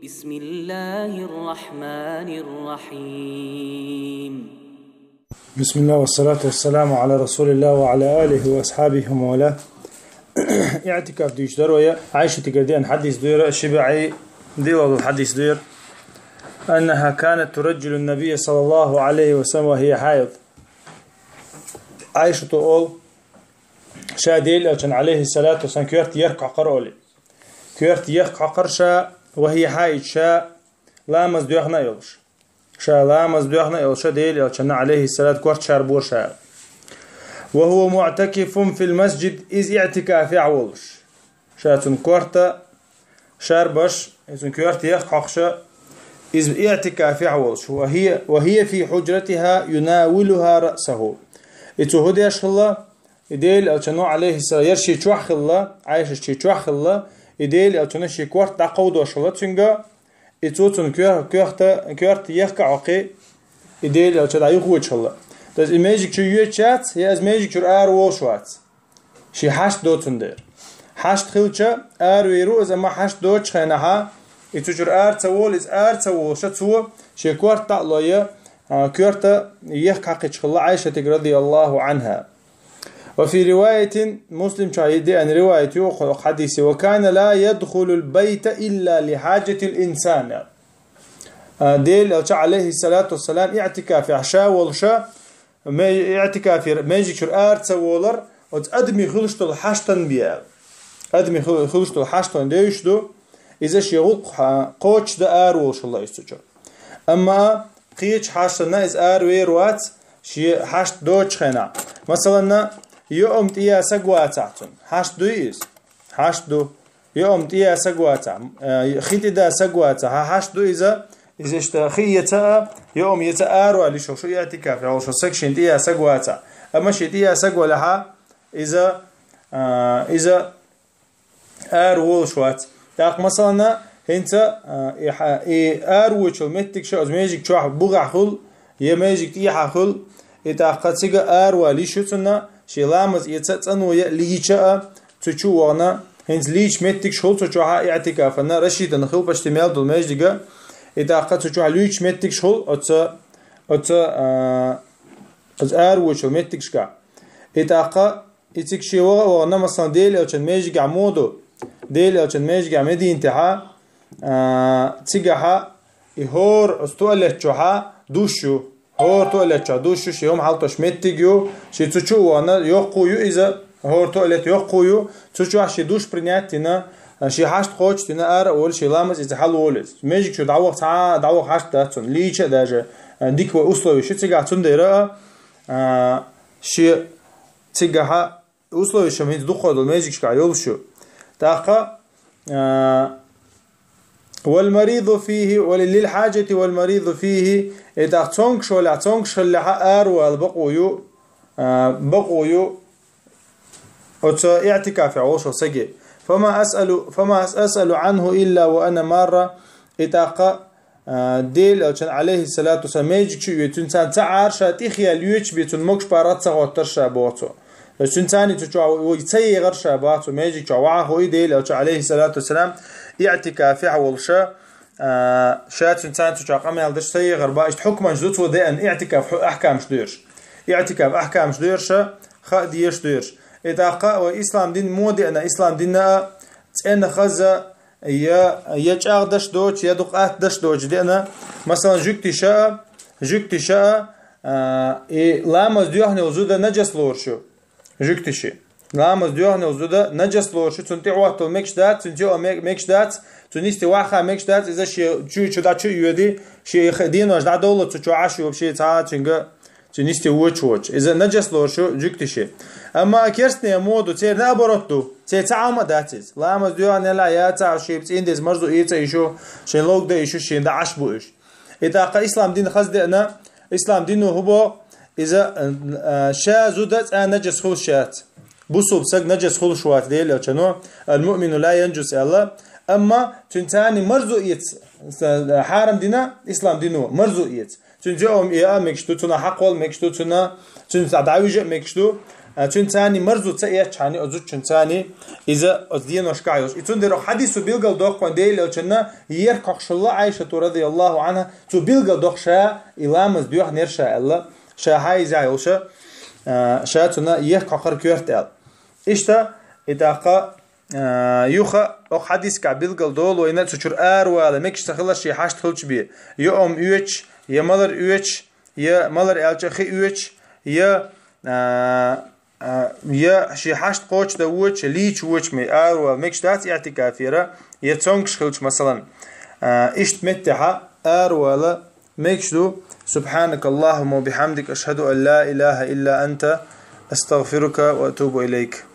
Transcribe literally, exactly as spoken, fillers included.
بسم الله الرحمن الرحيم. بسم الله والصلاة والسلام على رسول الله وعلى آله وأصحابه ومن والاه. اعتكاف ديش دروية. عائشة تقردين حديث دير، شبعي ديوال الحديث دير. أنها كانت ترجل النبي صلى الله عليه وسلم وهي حائض. عائشة تقول: ша Даьла Элчан, عليه الصلاة والسلام, коьрта ехк хьокхар олий. Коьрта ехк хьокхар ша, وهي حائض, ша ламаз доьхна а йолуш. Ша ламаз доьхна а йолуш, ша Даьла Элчанна, عليه الصلاة, корта шарбора ша. وهو معتكف في المسجد, иза иӀтикафехь волуш. Ша цуьнан корта шарбаш, иза цуьнан коьрта ехк хьокхуш, иза иӀтикафехь волуш. وهي، وهي في حجرتها يناولها رأسه. И цо хӀун деш хилла? И Даьла Элчано, عليه الصلاة, яра шен чохь хилла, Ӏайшас шен чохь хилла, и Даьла Элчано шен корта дӀакховдош хилла цуьнга, и цо цуьнан коь-, коьрта, коьрта ехк а хьокхий, и Даьла Элча дӀа юхавоьдуш хилла. То есть и маьждиг чу йоьдуш яц, я иза маьждиг чуьра ара волуш вац. Шен хьашт доцун дера. Хьашт хилча, аравер ву иза, амма хьашт доцучу хенахьа, и цу чуьра ара ца волу, иза ара ца волуша, цо шен корта дӀа а лой, а, коьрта ехк хьакхича хилла Ӏайшатиг, رضي الله عنها. وفي رواية, Муслим чохь деана риваят ю оцу хьадисе: وكان لا يدخل البيت إلا لحاجة الإنسان. А, Даьла Элча, عليه الصلاة والسلام, иӀтикафехь ша волуша, ме-, иӀтикафера маьждиг чуьра ара ца волар, оцу адамийн хуьлуш долу хьаштан бен аьлла. Адамийн ху-, хуьлуш долу хьаштан девзаш ду, иза шен гӀуллакх кхочушдан ара волуш хилла иза цу чуьра. Амма кхечу хьаштана иза аравер вац, шен хьашт доцучу хенахь. Масалан, йоам тӀеян саг вацахь цунна. Хьашт дуй иза? Хьашт ду. Йоам тӀеян саг вацахь, э, хи тӀедан саг вацахь, хьан хьашт ду иза? Иза иштта хи эца а, йоам эца а аравала йиш йолуш ву иӀтикафехь волуш волу саг, шен тӀеян саг вацахь. Амма шен тӀеян саг валахьа, иза, а, иза ара волуш вац. ТӀаккха, масалан, хӀинца, а, и хьа-, и ара воьдучу меттигаш оцу маьждиг чохь бугӀахь хуьлу, я маьждиг тӀехьа хуьлу, и тӀаккха цига аравала йиш ю цунна, шен ламаз эца а, цӀано ян лийча а, цу чу а вахана, хӀинца лийча меттигаш хуьлу цу чохь а, иӀтикафана, рашидан хилла почти мел долу маьждига, и тӀаккха цу чохь лийча меттигаш хуьлу оцу, оцу, а, оцу ара воьдучу меттигашкахь. И тӀаккха и цига шен ваха а вахана, масалан, Даьла Элчан маьждигехь муха ду? Даьла Элчан маьждигехь Мединатехьа, а, цигахьа и хӀора оцу туалет чохьа душ ю. ХӀора туалет чохь душ ю, шен хӀума хьалатош меттиг ю, шен цу чу а вахана, йоккхо ю иза, хӀора туалет йоккхо ю, цу чохь шен душ принять дина, шен хьашт кхочушдина, ара а волу, шен ламаз эца хьалаволу иза. Маьждиг чу дӀаваха цхьа а, дӀаваха хьашт дац цунна, лийча а даже, а, дика вай условиш ю цигахь, цундела а, а, шен цигахьа условиш хӀинца дукха долу маьждигашкахь йолуш ю. ТӀаккха, а, والمريض فيه، ول-، للحاجة والمريض فيه, и тӀаккха цомгуш валахь, цомгуш хиллехьа аравала бакъо ю, а, бакъо ю оцу иӀтикафехь волуш волу саге. فما أسأل، فما أسأل عنه إلا وأنا مارة, и тӀаккха а, Делан Элчан, алейхиссалату вассалам, маьждиг чу а веъча, цуьнан цхьа Ӏар ша тӀехъяьлла йоьдуш бен, цунна могуш-паргӀат ца хӀоттар ша боху цо. Цуьнан цхьаьна цу чохь вай ца егӀар ша боху цо, маьждиг чохь вахьа хуий Делан Элча, алейхиссалату вассалам, иӀтикафехь волуша, а, ша цуьнан цхьаьна цу чохь къамел даш ца егӀар боху, иштта хьукманаш ду цо деана, иӀтикаф хьу-, ахькамаш ду ерш. ИӀтикаф ахькамаш ду ерш, хаа дезаш ду ерш. И тӀаккха вай ислам дин мо деана, ислам дина а цӀена хаза, я, я чӀагӀдаш доцуш, я дукха атта даш доцуш деана. Масалан, жуьгтиша а, жуьгтиша а, а, и ламаз доьхна йолу зуда нажас лоруш ю. Жуьгтиши. Ламаз доьхна йолу зуда нажас лоруш ю. Цунна тӀехӀоттал мегаш дац, цуьнан тӀе а ме-, мегаш дац, цуьнан йисте ваха мегаш дац, иза шен чу, чу дӀа чу а йоьдий, шен х-, денош дӀадовла цу чохь Ӏаш йоба, шен цхьа а цуьнга цуьнан йисте вочу-вочу. Иза нажас лоруш ю жуьгтише. Амма керстанийн мо ду, церан наоборот ду. Церан цхьа Ӏамма а дац иза. Ламаз доьхна елахь, яцахь, шен цӀийндеза марзо эца а йиш ю, шен ловга дан а йиш ю, шен дӀа Ӏаш бу уьш. И тӀаккха ислам дин хаза деана, ислам дино хӀун боху, иза, а, а, ша зуда цкъа нажас хуьлуш яц. Бусулба саг нажас хуьлуш вац, Делан Элчано, «Ал-муъмину ла янжус», аьлла. Амма цуьнан цхьаьна марзо эца, хьарам дина, ислам дино, марзо эца. Цуьнан зеом а мегаш ду, цунах хьакхол мегаш ду, цунна, цуьнца дӀавижа а мегаш ду. а, цуьнан царна марзо ца эцча хьани, оцу зудчуьнан царна иза оцу деношкахь йолуш. И цундела хьадисо билгал доккху вайн Делан элчанна, ерг хьокхуш хилла Ӏайшата, радияллаху Ӏанха, цо билгал доккху ша и ламаз доьхнера ша аьлла, ша хьайзехь йолуша, а, ша цунна ерг хьокхура коьрта аьлла. Иштта, и тӀаккха, а, юха, оха хьадисехь билгал долу вайна цу чуьра аравала мегаш ца хилар шен хьашт хилча бен. Я омма оьцуш, я малар оьцуш, я малар аьлча хи оьцуш, я, а, а, я шен хьашт кхочушдан воьдуш, лийча воьдуш ме аравала мегаш дац иӀтикафера, я цомгаш хилча, масалан. А, иштта меттехьа аравала мегаш ду. سبحانك اللهم وبحمدك، أشهد أن لا إله إلا أنت، أستغفرك وأتوب إليك.